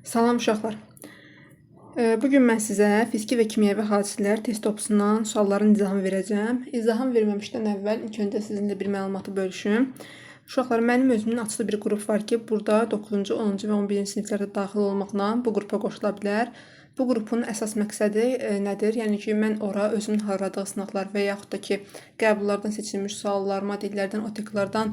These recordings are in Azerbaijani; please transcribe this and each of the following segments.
Salam uşaqlar. Bu gün mən sizə fiziki və kimyəvi hadisələr test topusundan sualların izahını verəcəm. İzahını verməmişdən əvvəl ilk öncə sizinlə bir məlumatı bölüşüm. Uşaqlar, mənim özümün açılı bir qrup var ki, burada 9-cu, 10-cu və 11-ci siniflərdə daxil olmaqla bu qrupa qoşula bilər. Bu qrupun əsas məqsədi nədir? Yəni ki, mən ora özümün hazırladığı sınaqlar və yaxud da ki, qəbullardan seçilmiş suallar, modellərdən, OTEK-lardan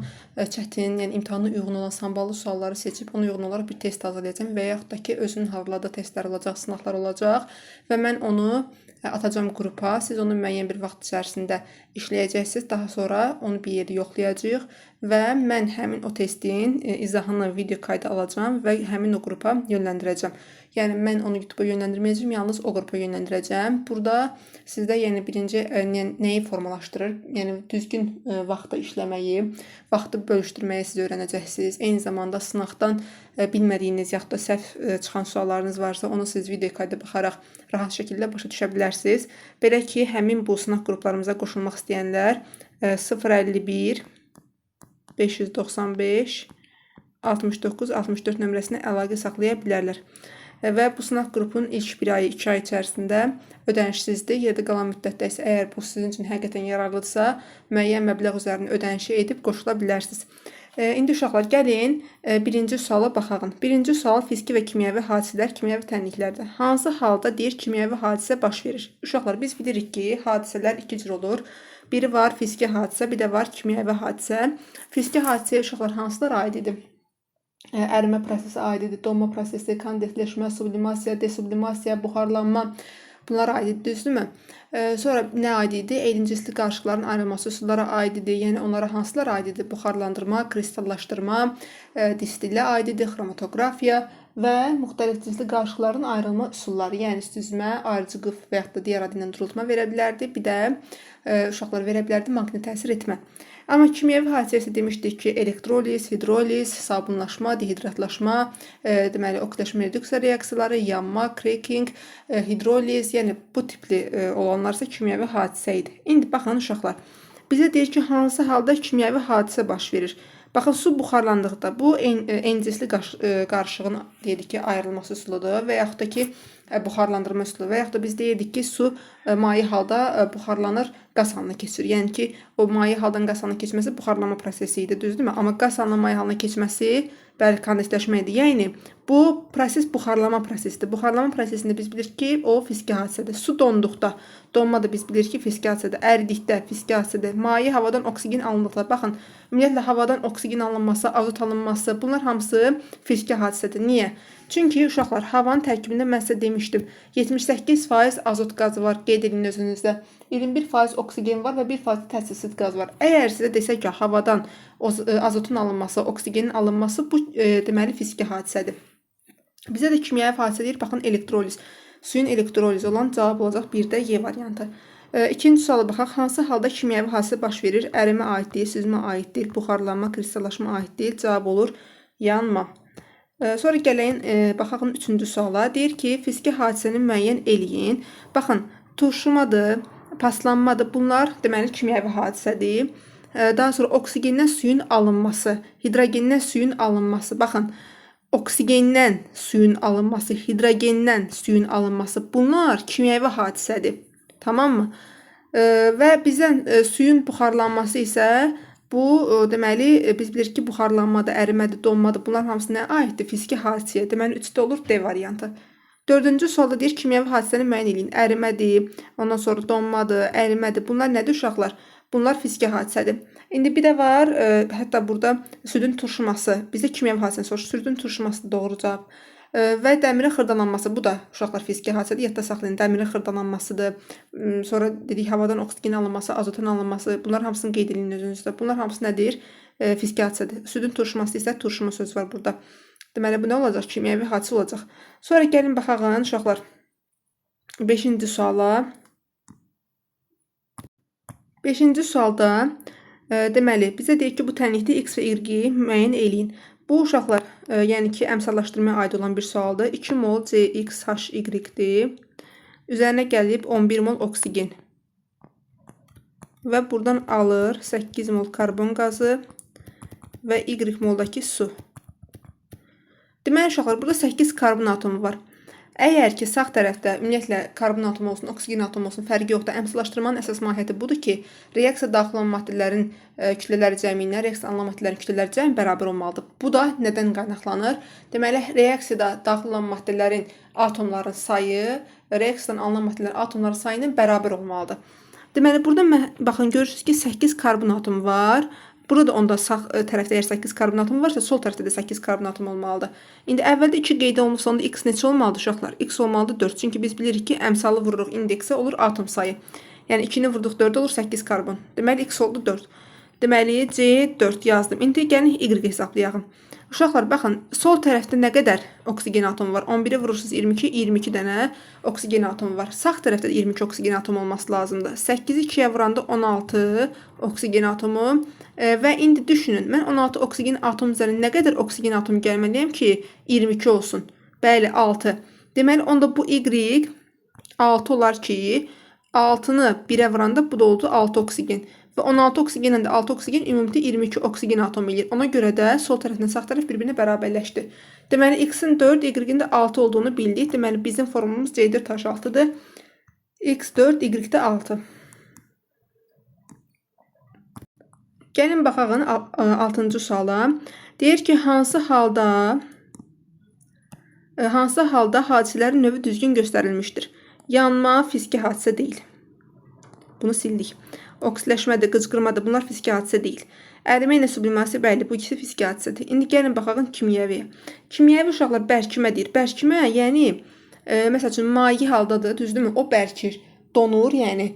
çətin, yəni imtahana uyğun olan samballı sualları seçib ona uyğun olaraq bir test hazırlayacağam və yaxud da ki, özünün hazırladığı testlər olacaq, sınaqlar olacaq və mən onu atacağam qrupa. Siz onu müəyyən bir vaxt içərisində işləyəcəksiniz. Daha sonra onu bir yerdə yoxlayacağıq və mən həmin o testin izahını video kayda alacağam və həmin o qrupa yönləndirəcəm. Yəni mən onu YouTube-a yönləndirməyəcəm, yalnız o qrupa yönləndirəcəm. Burada sizdə yəni birinci nəyi formalaşdırır? Yəni düzgün vaxtda işləməyi, vaxtı bölüşdürməyi siz öyrənəcəksiniz. Eyni zamanda sınaqdan bilmədiyiniz yaxud da səhv çıxan suallarınız varsa, onu siz video kayda baxaraq rahat şəkildə başa düşə bilərsiniz. Belə ki, həmin bu sınaq qruplarımıza qoşulmaq istəyənlər 051 595 69 64 nömrəsinə əlaqə saxlaya bilərlər. Və bu sınaq qrupunun ilk bir ayı, 2 ay içərisində ödənişsizdir. Yerdə qalan müddətdə isə əgər bu sizin üçün həqiqətən yararlıdırsa, müəyyən məbləğ üzərində ödənişi edib qoşula bilərsiniz. İndi uşaqlar, gəlin birinci suala baxaq. Birinci sual fiziki və kimyəvi hadisələr, kimyəvi tənliklərdə. Hansı halda deyir kimyəvi hadisə baş verir? Uşaqlar, biz bilirik ki, hadisələr iki cür olur. Biri var fiziki hadisə, bir də var kimyəvi hadisə. Fiziki hadisəyə uşaqlar hansılar aid idi? Ərimə prosesi aid idi, donma prosesi, kondensləşmə, sublimasiya, desublimasiya, buxarlanma, bunlara aid idi, düzdürmü? Sonra nə aid idi? Eyni cinsli qarışıqların ayrılması üsullara aid idi. Yəni onlara hansılar aid idi? Buxarlandırma, kristallaşdırma, distillə aid idi, xromatoqrafiya və müxtəlif cinsli qarışıqların ayrılma üsulları, yəni süzmə, ayrıcı qıf və yaxud da digər adı ilə durultma verə bilərdi. Bir də uşaqlar verə bilərdi maqnit təsir etmə. Amma kimyəvi hadisə isə demişdik ki, elektroliz, hidroliz, sabunlaşma, dehidratlaşma, deməli oksidləşmə, reduksiya reaksiyaları, yanma, kreking, hidroliz, yəni bu tipli olanlar isə kimyəvi hadisə idi. İndi baxın uşaqlar, bizə deyir ki, hansı halda kimyəvi hadisə baş verir? Baxın, su buxarlandıqda bu eyni cinsli qarışığın deyirik ki, ayrılması üsuludur və yaxud da ki, buxarlandırma üsulu və yaxud da biz deyirdik ki, su maye halda buxarlanır, qaz halına keçir. Yəni ki, o maye haldan qaz halına keçməsi buxarlanma prosesi idi, düzdürmü? Amma qaz halından maye halına keçməsi, bəli, kondensləşmə idi. Yəni bu proses buxarlama prosesidir. Buxarlama prosesində biz bilirik ki, o fiziki hadisədir. Su donduqda, donma da biz bilirik ki, fiziki hadisədir. Əridikdə fiziki hadisədir. Maye havadan oksigen alındıqda, baxın, ümumiyyətlə havadan oksigen alınması, azot alınması, bunlar hamısı fiziki hadisədir. Niyə? Çünki uşaqlar, havanın tərkibində mən sizə demişdim, 78% azot qazı var, qeyd edin özünüzdə. 21% oksigen var və 1% təsirsiz qaz var. Əgər sizə desək ki, havadan azotun alınması, oksigenin alınması bu deməli fiziki hadisədir. Bizə də kimyəvi hadisə deyir, baxın, elektroliz. Suyun elektrolizi olan cavab olacaq bir də Y variantı. İkinci suala baxaq. Hansı halda kimyəvi hadisə baş verir? Ərimə aid deyil, süzmə aid deyil, buxarlanma, kristallaşma aid deyil. Cavab olur yanma. Sonra gəlin baxaq üçüncü suala. Deyir ki, fiziki hadisəni müəyyən eləyin. Baxın, turşumadır, paslanmadır. Bunlar deməli kimyəvi hadisədir. Daha sonra oksigendən suyun alınması, hidrogendən suyun alınması. Baxın, oksigendən suyun alınması, hidrogendən suyun alınması. Bunlar kimyəvi hadisədir. Tamammı? Və bizdən suyun buxarlanması isə bu deməli biz bilirik ki, buxarlanmadır, ərimədir, donmadır. Bunlar hamısı nəyə aiddir? Fiziki hadisəyə. Deməli 3-də olur D variantı. Dördüncü sualda deyir kimyəvi hadisəni müəyyən eləyin. Ərimədir, ondan sonra donmadır, ərimədir. Bunlar nədir uşaqlar? Bunlar fiziki hadisədir. İndi bir də var, hətta burada südün turşuması. Bizə kimyəvi hadisəni soruşur. Südün turşuması doğru cavab. Və dəmirin xırdalanması. Bu da uşaqlar fiziki hadisədir. Yadda saxlayın. Dəmirin xırdalanmasıdır. Sonra dedik havadan oksigen alınması, azotun alınması. Bunlar hamısını qeyd edin özünüzdə. Bunlar hamısı nədir? Fiziki hadisədir. Südün turşuması isə turşuma sözü var burada. Deməli bu nə olacaq? Kimyəvi hadisə olacaq. Sonra gəlin baxaq uşaqlar. 5-ci suala. 5-ci sualda deməli bizə deyir ki, bu tənlikdə x və y-i müəyyən eləyin. Bu uşaqlar, yəni ki, əmsallaşdırmaya aid olan bir sualdır. 2 mol CXHY-dir. Üzərinə gəlib 11 mol oksigen. Və buradan alır 8 mol karbon qazı və Y moldakı su. Deməli uşaqlar, burada 8 karbon atomu var. Əgər ki, sağ tərəfdə ümumiyyətlə karbon atomu olsun, oksigen atomu olsun, fərqi yoxdur. Əmsallaşdırmanın əsas mahiyyəti budur ki, reaksiya daxil olan maddələrin kütlələri cəmi ilə reaksiya alınan maddələrin kütlələri cəmi bərabər olmalıdır. Bu da nədən qaynaqlanır? Deməli, reaksiyada daxil olan maddələrin atomların sayı reaksiyadan alınan maddələrin atomların sayı ilə bərabər olmalıdır. Deməli, burada baxın, görürsünüz ki, 8 karbon atomu var. Burada da onda sağ tərəfdə əgər 8 karbon atomu varsa, sol tərəfdə də 8 karbon atomu olmalıdır. İndi əvvəldə 2 qeyd olunubsa, onda x neçə olmalıdır uşaqlar? X olmalıdır 4. Çünki biz bilirik ki, əmsalı vururuq indeksə, olur atom sayı. Yəni 2-ni vurduq 4 olur 8 karbon. Deməli, x oldu 4. Deməli, C4 yazdım. İndi gəlin Y hesablayaq. Uşaqlar, baxın, sol tərəfdə nə qədər oksigen atomu var? 11-i vurursunuz 22, 22 dənə oksigen atomu var. Sağ tərəfdə də 22 oksigen atomu olması lazımdır. 8-i 2-yə vuranda 16 oksigen atomu. Və indi düşünün, mən 16 oksigen atomu üzərində nə qədər oksigen atomu gəlməliyəm ki, 22 olsun? Bəli, 6. Deməli, onda bu Y 6 olar ki, 6-nı 1-ə vuranda bu da oldu 6 oksigen. Və 16 oksigenlə də 6 oksigen ümumilikdə 22 oksigen atomu eləyir. Ona görə də sol tərəflə sağ tərəf bir-birinə bərabərləşdi. Deməli, X-in 4, Y-in də 6 olduğunu bildik. Deməli, bizim formulumuz C4 H6-dır. X 4, Y də 6. Gəlin baxaq 6-cı suala. Deyir ki, hansı halda hadisələrin növü düzgün göstərilmişdir? Yanma fiziki hadisə deyil. Bunu sildik. Oksidləşmədir, qıcqırmadır. Bunlar fiziki hadisə deyil. Ərimə ilə sublimasiya, bəli, bu ikisi fiziki hadisədir. İndi gəlin baxaq kimyəviyə. Kimyəvi uşaqlar bərkimə deyir. Bərkimə, yəni, məsəl üçün, maye haldadır, düzdürmü? O bərkir, donur, yəni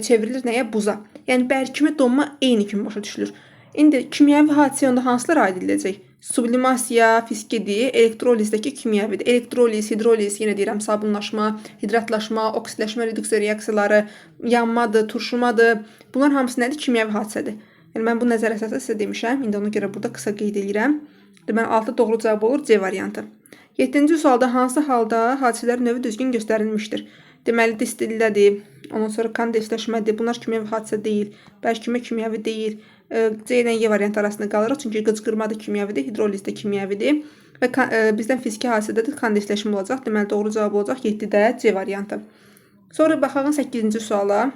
çevrilir nəyə? Buza. Yəni, bərkimə, donma eyni kimi başa düşülür. İndi kimyəvi hadisəyə onda hansılar aid ediləcək? Sublimasiya fizikidir, elektrolizdəki kimyəvidir. Elektroliz, hidroliz, yenə deyirəm, sabunlaşma, hidratlaşma, oksidləşmə, reduksiya reaksiyaları, yanmadır, turşumadır. Bunlar hamısı nədir? Kimyəvi hadisədir. Yəni, mən bu nəzər əsasında sizə demişəm. İndi ona görə burada qısa qeyd edirəm. Deməli, 6 doğru cavab olur C variantı. 7-ci sualda hansı halda hadisələrin növü düzgün göstərilmişdir? Deməli, distillədür, ondan sonra kondensləşmədir. Bunlar kimyəvi hadisə deyil, bərkimə kimyəvi deyil. C ilə Y variantı arasında qalırıq. Çünki qıcqırma da kimyəvidir, hidroliz də kimyəvidir. Və bizdən fiziki hadisədə də kondensləşmə olacaq. Deməli, doğru cavab olacaq 7-də C variantı. Sonra baxaq 8-ci suala.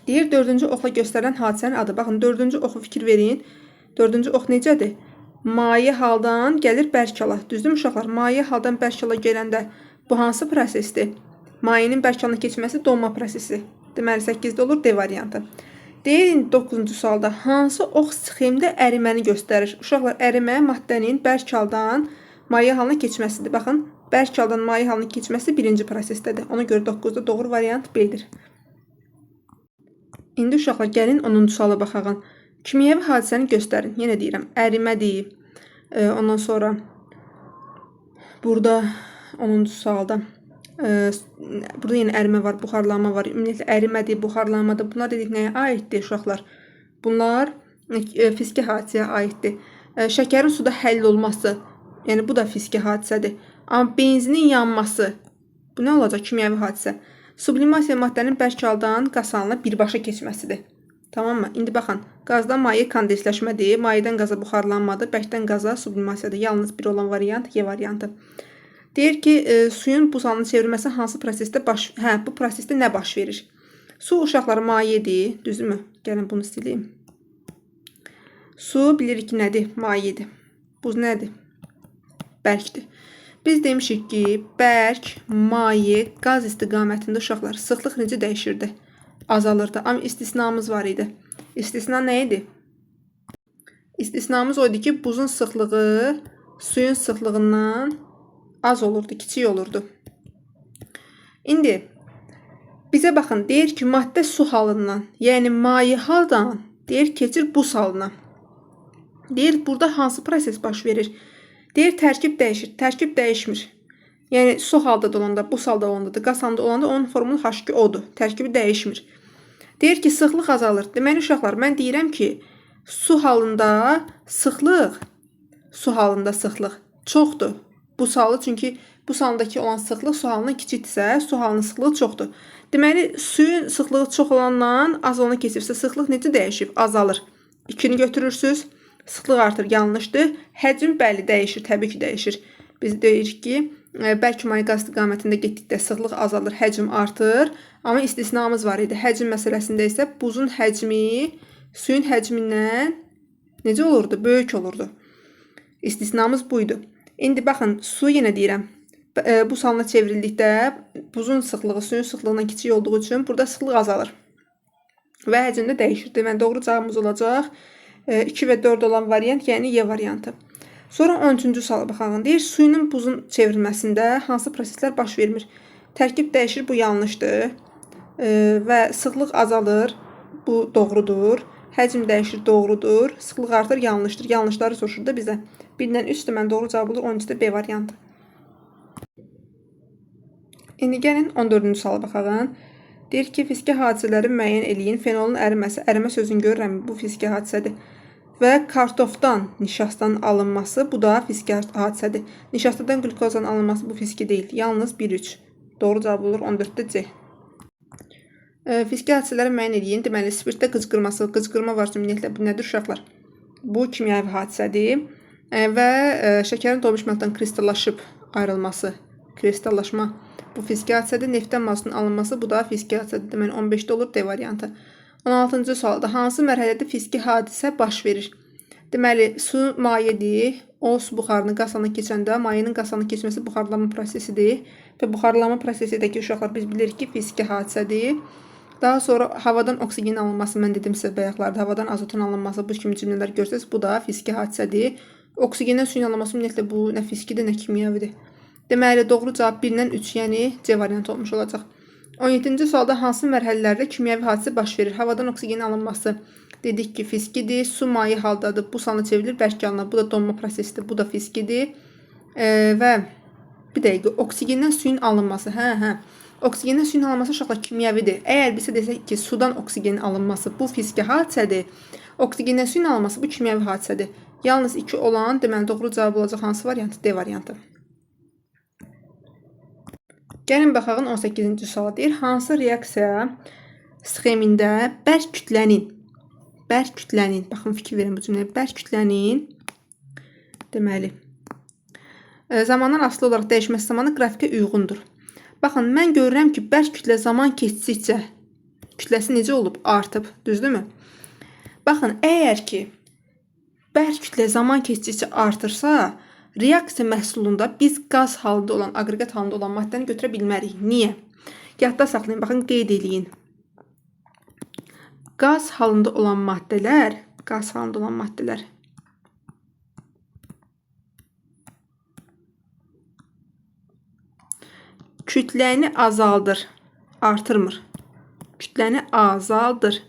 Deyir, 4-cü oxla göstərilən hadisənin adı. Baxın, 4-cü oxu fikir verin. 4-cü ox necədir? Maye haldan gəlir bərk hala. Düzdürmü uşaqlar? Maye haldan bərk hala gələndə bu hansı prosesdir? Mayenin bərk halına keçməsi donma prosesi. Deməli, 8-də olur D variantı. Deyir, indi 9-cu sualda hansı ox sxemdə əriməni göstərir? Uşaqlar, ərimə maddənin bərk haldan maye halına keçməsidir. Baxın, bərk haldan maye halına keçməsi birinci prosesdədir. Ona görə 9-da doğru variant B-dir. İndi uşaqlar, gəlin 10-cu suala baxaq. Kimyəvi hadisəni göstərin. Yenə deyirəm, ərimədir. Ondan sonra burada 10-cu sualda burada yenə ərimə var, buxarlanma var. Ümumiyyətlə, ərimədir, buxarlanmadır. Bunlar dedik nəyə aiddir uşaqlar? Bunlar fiziki hadisəyə aiddir. Şəkərin suda həll olması, yəni bu da fiziki hadisədir. Amma benzinin yanması, bu nə olacaq? Kimyəvi hadisə. Sublimasiya maddənin bərk haldan qaz halına birbaşa keçməsidir. Tamam mı? İndi baxın, qazdan maye kondensləşmədir, mayedən qaza buxarlanmadır, bərkdən qaza sublimasiyadır. Yalnız bir olan variant Y variantı. Deyir ki, suyun buz halına çevrilməsi hansı prosesdə baş... Hə, bu prosesdə nə baş verir? Su uşaqları mayedir, düzdürmü? Gəlin bunu sileyim. Su bilirik ki, nədir? Mayedir. Buz nədir? Bərkdir. Biz demişik ki, bərk, maye, qaz istiqamətində uşaqlar sıxlıq necə dəyişirdi? Azalırdı. Amma istisnamız var idi. İstisna nə idi? İstisnamız o idi ki, buzun sıxlığı suyun sıxlığından az olurdu, kiçik olurdu. İndi bizə baxın, deyir ki, maddə su halından, yəni maye haldan, deyir, keçir buz halına. Deyir, burada hansı proses baş verir? Deyir, tərkib dəyişir. Tərkib dəyişmir. Yəni, su halda da olanda, buz halda olanda da, qaz halında olanda onun formulu H2O-dur. Tərkibi dəyişmir. Deyir ki, sıxlıq azalır. Deməli, uşaqlar, mən deyirəm ki, su halında sıxlıq, çoxdur. Buz halı, çünki buz halındakı olan sıxlıq su halından kiçikdirsə, su halının sıxlığı çoxdur. Deməli, suyun sıxlığı çox olandan az olana keçibsə, sıxlıq necə dəyişib? Azalır. 2-ni götürürsünüz, sıxlıq artır, yanlışdır. Həcm, bəli, dəyişir, təbii ki, dəyişir. Biz deyirik ki, bərk maye qaz istiqamətində getdikdə sıxlıq azalır, həcm artır. Amma istisnamız var idi. Həcm məsələsində isə buzun həcmi suyun həcmindən necə olurdu? Böyük olurdu. İstisnamız buydu. İndi baxın, su yenə deyirəm. Buz halına çevrildikdə buzun sıxlığı suyun sıxlığından kiçik olduğu üçün burada sıxlıq azalır. Və həcm də dəyişir. Deməli, doğru cavabımız olacaq 2 və 4 olan variant, yəni Y variantı. Sonra 13-cü suala baxaq. Deyir, suyun buzun çevrilməsində hansı proseslər baş vermir? Tərkib dəyişir, bu yanlışdır. Və sıxlıq azalır, bu doğrudur. Həcm dəyişir, doğrudur. Sıxlıq artır, yanlışdır. Yanlışları soruşur da bizə. 1-dən 3 deməli doğru cavab olur. 13-də B variantı. İndi gəlin 14-cü suala baxaq. Deyir ki, fiziki hadisələri müəyyən eləyin. Fenolun əriməsi, ərimə sözünü görürəm, bu fiziki hadisədir. Və kartofdan nişastanın alınması, bu da fiziki hadisədir. Nişastadan qlükozanın alınması bu fiziki deyil. Yalnız 1-3. Doğru cavab olur 14-də C. Fiziki hadisələri müəyyən eləyin. Deməli, spirtdə qıcqırması, qıcqırma var ümumiyyətlə bu nədir uşaqlar? Bu kimyəvi hadisədir. Və şəkərin dolmuş məhsuldan kristallaşıb ayrılması, kristallaşma bu fiziki hadisədir. Neftdən mazotun alınması bu da fiziki hadisədir. Deməli 15-də olur D variantı. 16-cı sualda hansı mərhələdə fiziki hadisə baş verir? Deməli, su mayedir. O su buxarını qaz halına keçəndə mayenin qaz halına keçməsi buxarlanma prosesidir. Və buxarlanma prosesidəki uşaqlar biz bilirik ki, fiziki hadisədir. Daha sonra havadan oksigenin alınması, mən dedim sizə bayaqlarda, havadan azotun alınması, bu kimi cümlələr görsəniz, bu da fiziki hadisədir. Oksigendən suyun alınması ümumiyyətlə bu nə fizikidir, nə kimyəvidir. Deməli, doğru cavab 1-dən 3, yəni C variantı olmuş olacaq. 17-ci sualda hansı mərhələlərdə kimyəvi hadisə baş verir? Havadan oksigenin alınması dedik ki, fizikidir. Su maye haldadır. Buz halına çevrilir, bərk halına. Bu da donma prosesidir. Bu da fizikidir. Və bir dəqiqə, oksigendən suyun alınması. Hə. Oksigendən suyun alınması uşaqlar kimyəvidir. Əgər bizə desək ki, sudan oksigenin alınması bu fiziki hadisədir. Oksigendən suyun alınması bu kimyəvi hadisədir. Yalnız 2 olan, deməli doğru cavab olacaq hansı variant? D variantı. Gəlin baxaq 18-ci suala. Deyir, hansı reaksiya sxemində bərk kütlənin, baxın fikir verin bu cümləyə, bərk kütlənin, deməli, zamandan asılı olaraq dəyişməsi zamanı qrafikə uyğundur. Baxın, mən görürəm ki, bərk kütlə zaman keçdikcə kütləsi necə olub? Artıb, düzdürmü? Baxın, əgər ki, bərk kütlə zaman keçdikcə artırsa, reaksiya məhsulunda biz qaz halında olan, aqreqat halında olan maddəni götürə bilmərik. Niyə? Yadda saxlayın, baxın, qeyd eləyin. Qaz halında olan maddələr, kütləni azaldır, artırmır. Kütləni azaldır.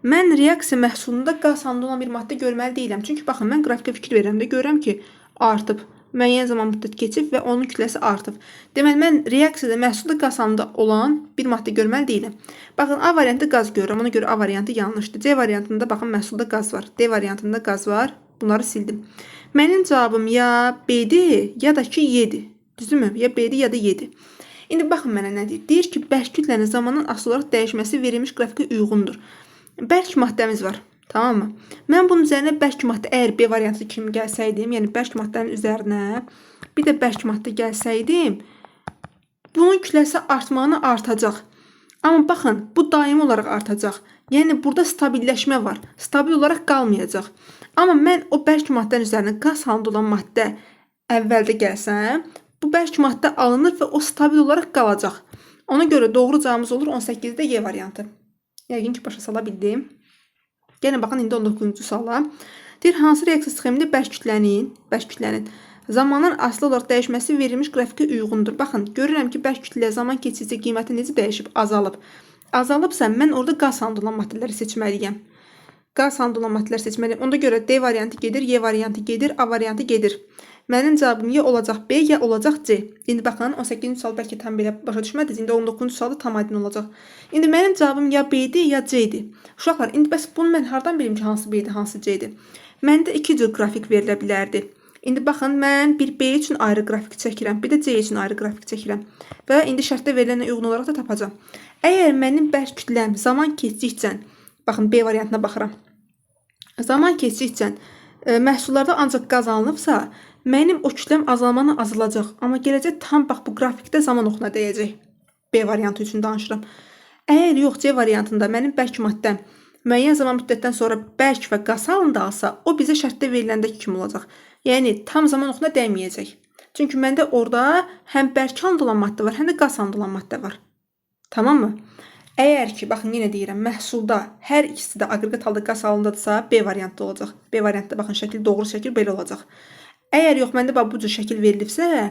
Mən reaksiya məhsulunda qaz halında olan bir maddə görməli deyiləm. Çünki baxın, mən qrafikə fikir verirəm də görürəm ki, artıb. Müəyyən zaman müddət keçib və onun kütləsi artıb. Deməli, mən reaksiyada məhsulda qaz halında olan bir maddə görməli deyiləm. Baxın, A variantı qaz görürəm. Ona görə A variantı yanlışdır. C variantında baxın, məhsulda qaz var. D variantında qaz var. Bunları sildim. Mənim cavabım ya B-dir, ya da ki Y-dir. Düzdürmü? Ya B-dir, ya da Y-dir. İndi baxın mənə nə deyir? Deyir ki, bərk kütlənin zamandan asılı olaraq dəyişməsi verilmiş qrafikə uyğundur. Bərk maddəmiz var. Tamam mı? Mən bunun üzərinə bərk maddə, əgər B variantı kimi gəlsəydim, yəni bərk maddənin üzərinə bir də bərk maddə gəlsəydim, bunun kütləsi artmağına artacaq. Amma baxın, bu daimi olaraq artacaq. Yəni burada stabilləşmə var. Stabil olaraq qalmayacaq. Amma mən o bərk maddənin üzərinə qaz halında olan maddə əvvəldə gəlsəm, bu bərk maddə alınır və o stabil olaraq qalacaq. Ona görə doğru cavabımız olur 18-də Y variantı. Yəqin ki, başa sala bildim. Gəlin baxın indi 19-cu suala. Deyir, hansı reaksiya sxemində bərk kütlənin zamandan asılı olaraq dəyişməsi verilmiş qrafikə uyğundur. Baxın, görürəm ki, bərk kütlə zaman keçdikcə qiyməti necə dəyişib? Azalıb. Azalıbsa, mən orada qaz halında olan maddələri seçməliyəm. Qaz halında olan maddələri seçməliyəm. Ona görə D variantı gedir, Y variantı gedir, A variantı gedir. Mənim cavabım ya olacaq B, ya olacaq C. İndi baxın, 18-ci sual bəlkə tam belə başa düşmədiniz. İndi 19-cu sualda tam aydın olacaq. İndi mənim cavabım ya B-dir, ya C-dir. Uşaqlar, indi bəs bunu mən hardan bilim ki, hansı B-dir, hansı C-dir? Məndə iki cür qrafik verilə bilərdi. İndi baxın, mən bir B üçün ayrı qrafik çəkirəm, bir də C üçün ayrı qrafik çəkirəm. Və indi şərtdə verilənə uyğun olaraq da tapacağam. Əgər mənim bərk kütləm zaman keçdikcə, baxın B variantına baxıram. Zaman keçdikcə məhsullarda ancaq qaz alınıbsa, mənim o kütləm azalmanı azalacaq. Amma gələcək tam bax bu qrafikdə zaman oxuna dəyəcək. B variantı üçün danışıram. Əgər yox, C variantında mənim bərk maddəm müəyyən zaman müddətdən sonra bərk və qaz halında alsa, o bizə şərtdə veriləndəki kimi olacaq. Yəni tam zaman oxuna dəyməyəcək. Çünki məndə orada həm bərk halında olan maddə var, həm də qaz halında olan maddə var. Tamam mı? Əgər ki, baxın yenə deyirəm, məhsulda hər ikisi də aqreqat halda qaz halındadırsa, B variantı olacaq. B variantda baxın şəkil doğru şəkil belə olacaq. Əgər yox, məndə bax bu cür şəkil verilibsə,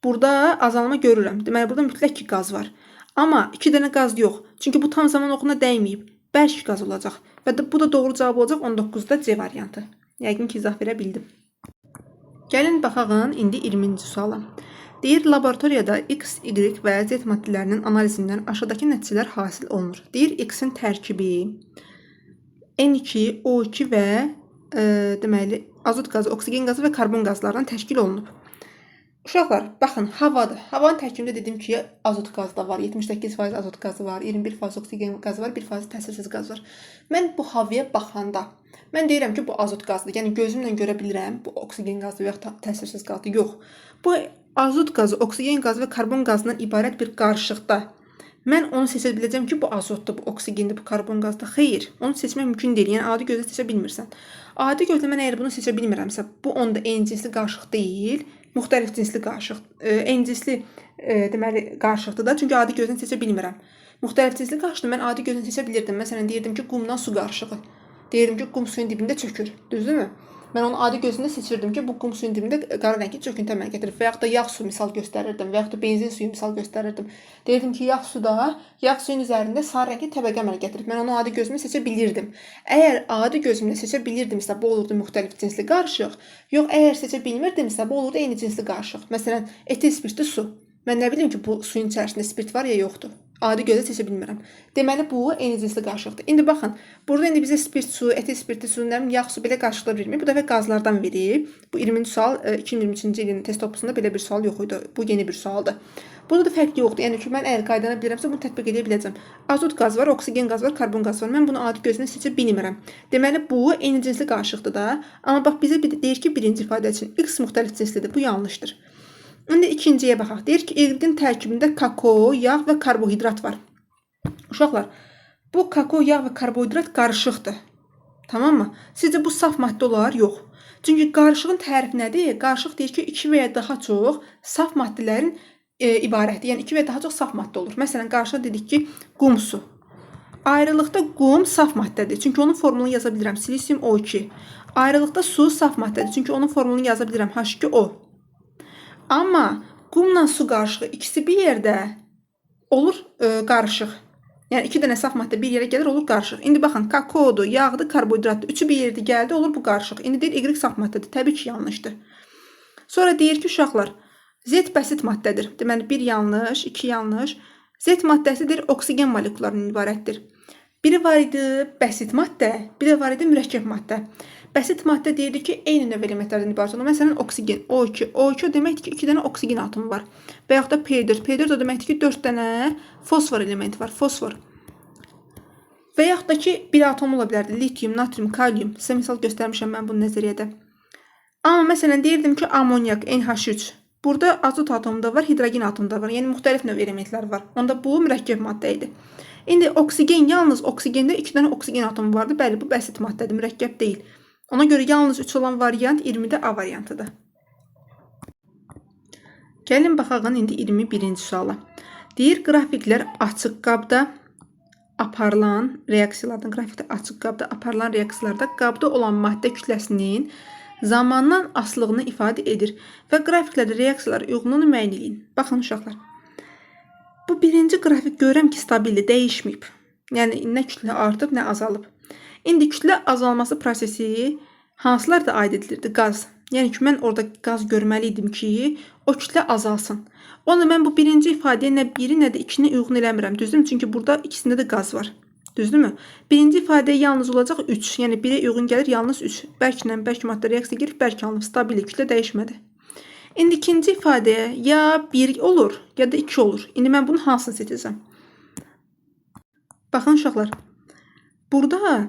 burada azalma görürəm. Deməli burada mütləq ki qaz var. Amma 2 dənə qaz yox. Çünki bu tam zaman oxuna dəyməyib. Bərk qaz olacaq. Və də, bu da doğru cavab olacaq 19-da C variantı. Yəqin ki izah verə bildim. Gəlin baxaq indi 20-ci suala. Deyir, laboratoriyada X, Y və Z maddələrinin analizindən aşağıdakı nəticələr hasil olunur. Deyir, X-in tərkibi N2, O2 və deməli azot qazı, oksigen qazı və karbon qazlarından təşkil olunub. Uşaqlar, baxın, havadır. Havanın tərkibində dedim ki, azot qazı da var, 78% azot qazı var, 21% oksigen qazı var, 1% təsirsiz qaz var. Mən bu havaya baxanda, mən deyirəm ki, bu azot qazıdır. Yəni gözümlə görə bilirəm, bu oksigen qazı və yaxud təsirsiz qazdır. Yox. Bu azot qazı, oksigen qazı və karbon qazından ibarət bir qarışıqda mən onu seçə biləcəm ki, bu azotdur, bu oksigendir, bu karbon qazıdır. Xeyr, onu seçmək mümkün deyil. Yəni adi gözlə seçə bilmirsən. Adi gözlə mən əgər bunu seçə bilmirəmsə, bu onda eyni cinsli qarışıq deyil, müxtəlif cinsli qarışıq, eyni cinsli deməli qarışıqdır da. Çünki adi gözlə seçə bilmirəm. Müxtəlif cinsli qarışıqda mən adi gözlə seçə bilirdim. Məsələn, deyirdim ki, qumdan su qarışığı. Deyirdim ki, qum suyun dibində çökür. Düzdürmü? Mən onu adi gözümdə seçirdim ki, bu qum suyun dibində qara rəngli çöküntü əmələ gətirir. Və yaxud da yağ su misal göstərirdim və yaxud da benzin suyu misal göstərirdim. Deyirdim ki, yağ su da yağ suyun üzərində sarı rəngli təbəqə əmələ gətirir. Mən onu adi gözümlə seçə bilirdim. Əgər adi gözümlə seçə bilirdimsə, bu olurdu müxtəlif cinsli qarışıq. Yox, əgər seçə bilmirdimsə, bu olurdu eyni cinsli qarışıq. Məsələn, etil spirtli su. Mən nə bilim ki, bu suyun içərisində spirt var ya yoxdur. Adi gözlə seçə bilmirəm. Deməli bu eyni cinsli qarışıqdır. İndi baxın, burada indi bizə spirt su, etil spirtli su, nə bilim, yağ su belə qarışıqlar vermir. Bu dəfə qazlardan verib. Bu 20-ci sual 2023-cü ilin test toplusunda belə bir sual yox idi. Bu yeni bir sualdır. Burada da fərqli yoxdur. Yəni ki, mən əgər qaydanı bilirəmsə, bunu tətbiq edə biləcəm. Azot qazı var, oksigen qazı var, karbon qazı var. Mən bunu adi gözlə seçə bilmirəm. Deməli bu eyni cinsli qarışıqdır da. Amma bax bizə deyir ki, birinci ifadə üçün X müxtəlif cinslidir. Bu yanlışdır. İndi ikinciyə baxaq. Deyir ki, Y-in tərkibində kakao, yağ və karbohidrat var. Uşaqlar, bu kakao, yağ və karbohidrat qarışıqdır. Tamam mı? Sizcə bu saf maddə olar? Yox. Çünki qarışığın tərifi nədir? Qarışıq deyir ki, 2 və ya daha çox saf maddələrin ibarətdir. Yəni 2 və ya daha çox saf maddə olur. Məsələn, qarışıq dedik ki, qum su. Ayrılıqda qum saf maddədir. Çünki onun formulunu yaza bilirəm. Silisium O2. Ayrılıqda su saf maddədir. Çünki onun formulunu yaza bilirəm. H2O. Amma qumla su qarışığı ikisi bir yerdə olur qarışıq. Yəni iki dənə saf maddə bir yerə gəlir, olur qarışıq. İndi baxın, kakaodur, yağdır, karbohidratdır. Üçü bir yerdə gəldi, olur bu qarışıq. İndi deyir Y saf maddədir. Təbii ki, yanlışdır. Sonra deyir ki, uşaqlar, Z bəsit maddədir. Deməli, bir yanlış, iki yanlış. Z maddəsidir, oksigen molekullarından ibarətdir. Biri var idi bəsit maddə, biri var idi mürəkkəb maddə. Bəsit maddə deyirdi ki, eyni növ elementlərdən ibarət olur. Məsələn, oksigen, O2. O2 o deməkdir ki, 2 dənə oksigen atomu var. Və yaxud da P4. P4 o deməkdir ki, 4 dənə fosfor elementi var. Fosfor. Və yaxud da ki, bir atom ola bilərdi. Litium, natrium, kalium. Sizə misal göstərmişəm mən bunu nəzəriyyədə. Amma məsələn, deyirdim ki, amonyak, NH3. Burada azot atomu da var, hidrogen atomu da var. Yəni müxtəlif növ elementlər var. Onda bu mürəkkəb maddə idi. İndi oksigen, yalnız oksigende 2 dənə oksigen atomu vardı. Bəli, bu bəsit maddədir, mürəkkəb deyil. Ona görə yalnız 3 olan variant 20-də A variantıdır. Gəlin baxaq indi 21-ci suala. Deyir, qrafiklər açıq qabda aparılan reaksiyalardan, qrafikdə açıq qabda aparılan reaksiyalarda qabda olan maddə kütləsinin zamandan asılılığını ifadə edir və qrafiklərdə reaksiyalar uyğunluğunu müəyyən eləyin. Baxın uşaqlar. Bu birinci qrafik görürəm ki, stabildir, dəyişməyib. Yəni nə kütlə artıb, nə azalıb. İndi kütlə azalması prosesi hansılarda aid edilirdi? Qaz. Yəni ki, mən orada qaz görməli idim ki, o kütlə azalsın. Onu mən bu birinci ifadəyə nə biri, nə də ikini uyğun eləmirəm. Düzdürmü? Çünki burada ikisində də qaz var. Düzdürmü? Birinci ifadəyə yalnız olacaq 3. Yəni 1-ə uyğun gəlir yalnız 3. Bərklə bərk maddə reaksiya girib bərk alınıb. Stabil kütlə dəyişmədi. İndi ikinci ifadəyə ya 1 olur, ya da 2 olur. İndi mən bunun hansını seçəcəm? Baxın uşaqlar. Burada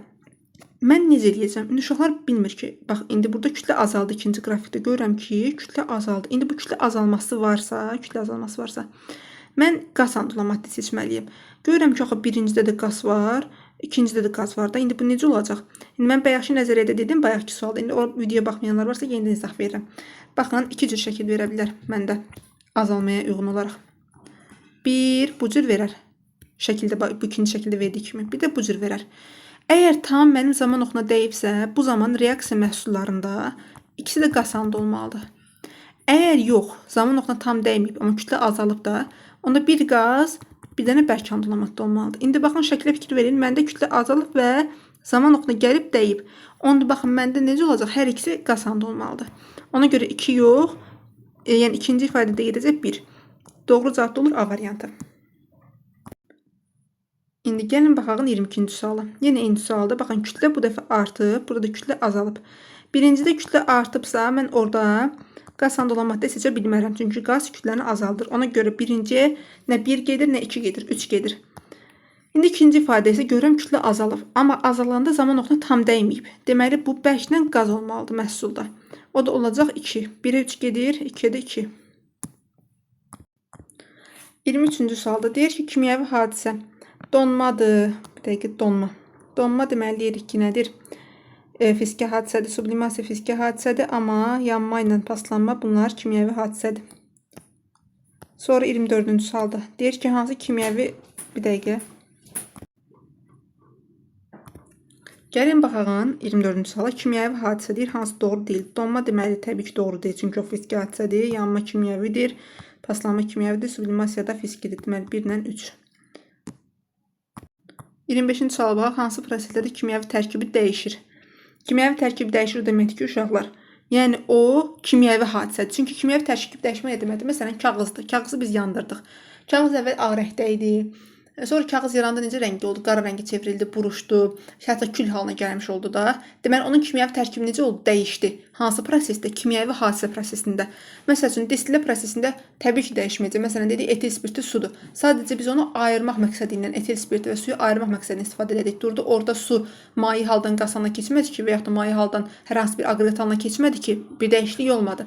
Mən necə eləyəcəm? İndi uşaqlar bilmir ki, bax indi burada kütlə azaldı ikinci qrafikdə. Görürəm ki, kütlə azaldı. İndi bu kütlə azalması varsa, mən qaz halında olan maddə seçməliyəm. Görürəm ki, axı birincidə də qaz var, ikincidə də qaz var da. İndi bu necə olacaq? İndi mən bayaqki nəzəriyyədə dedim, bayaqki sualda. İndi o videoya baxmayanlar varsa yenidən izah verirəm. Baxın, iki cür şəkil verə bilər məndə azalmaya uyğun olaraq. Bir, bu cür verər. Şəkildə, bu ikinci şəkildə verdiyi kimi. Bir də bu cür verər. Əgər tam mənim zaman oxuna dəyibsə, bu zaman reaksiya məhsullarında ikisi də qaz halında olmalıdır. Əgər yox, zaman oxuna tam dəyməyib, amma kütlə azalıb da, onda bir qaz, bir dənə bərk halında olan maddə olmalıdır. İndi baxın, şəklə fikir verin. Məndə kütlə azalıb və zaman oxuna gəlib dəyib. Onda baxın, məndə necə olacaq? Hər ikisi qaz halında olmalıdır. Ona görə 2 yox, yəni ikinci ifadədə gedəcək 1. Doğru cavab da olur A variantı. İndi gəlin baxaq 22-ci suala. Yenə eyni sualda. Baxın, kütlə bu dəfə artıb, burada kütlə azalıb. Birincidə kütlə artıbsa, mən orada qaz halında olan maddə seçə bilmərəm. Çünki qaz kütləni azaldır. Ona görə birinciyə nə 1 gedir, nə 2 gedir, 3 gedir. İndi ikinci ifadə isə görürəm kütlə azalıb. Amma azalanda zaman oxuna tam dəyməyib. Deməli, bu bərklə qaz olmalıdır məhsulda. O da olacaq 2. 1-ə 3 gedir, 2-yə də 2. 23-cü sualda deyir ki, kimyəvi hadisə donmadır. Bir dəqiqə, donma. Donma deməli deyirik ki, nədir? Fiziki hadisədir, sublimasiya fiziki hadisədir, amma yanma ilə paslanma bunlar kimyəvi hadisədir. Sonra 24-cü sualda deyir ki, hansı kimyəvi... Bir dəqiqə. Gəlin baxaq 24-cü suala. Kimyəvi hadisə deyir, hansı doğru deyil. Donma deməli təbii ki, doğru deyil, çünki o fiziki hadisədir. Yanma kimyəvidir, paslanma kimyəvidir, sublimasiya da fizikidir. Deməli 1 ilə 3. 25-ci suala baxaq, hansı proseslərdə kimyəvi tərkibi dəyişir? Kimyəvi tərkib dəyişir deməkdir ki, uşaqlar, yəni o kimyəvi hadisədir. Çünki kimyəvi tərkib dəyişmə nə deməkdir? Məsələn, kağızdır. Kağızı biz yandırdıq. Kağız əvvəl ağ rəngdə idi. Sonra kağız yaranda necə rəngdə oldu? Qara rəngə çevrildi, buruşdu, hətta kül halına gəlmiş oldu da. Deməli, onun kimyəvi tərkibi necə oldu? Dəyişdi. Hansı prosesdə? Kimyəvi hadisə prosesində. Məsəl üçün, distillə prosesində təbii ki, dəyişməyəcək. Məsələn, dedik, etil spirti sudur. Sadəcə biz onu ayırmaq məqsədi ilə, etil spirti və suyu ayırmaq məqsədi ilə istifadə edik. Durdu, orada su maye haldan qaz halına keçmədi ki, və yaxud da maye haldan hər hansı bir aqreqat halına keçmədi ki, bir dəyişiklik olmadı.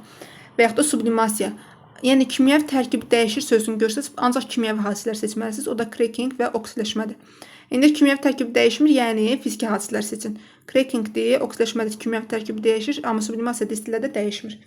Və yaxud da sublimasiya. Yəni kimyəvi tərkib dəyişir sözünü görsəz, ancaq kimyəvi hadisələr seçməlisiniz. O da cracking və oksidləşmədir. İndi kimyəvi tərkib dəyişmir, yəni fiziki hadisələr seçin. Crackingdir, oksidləşmədir, kimyəvi tərkib dəyişir, amma sublimasiya distillədə dəyişmir.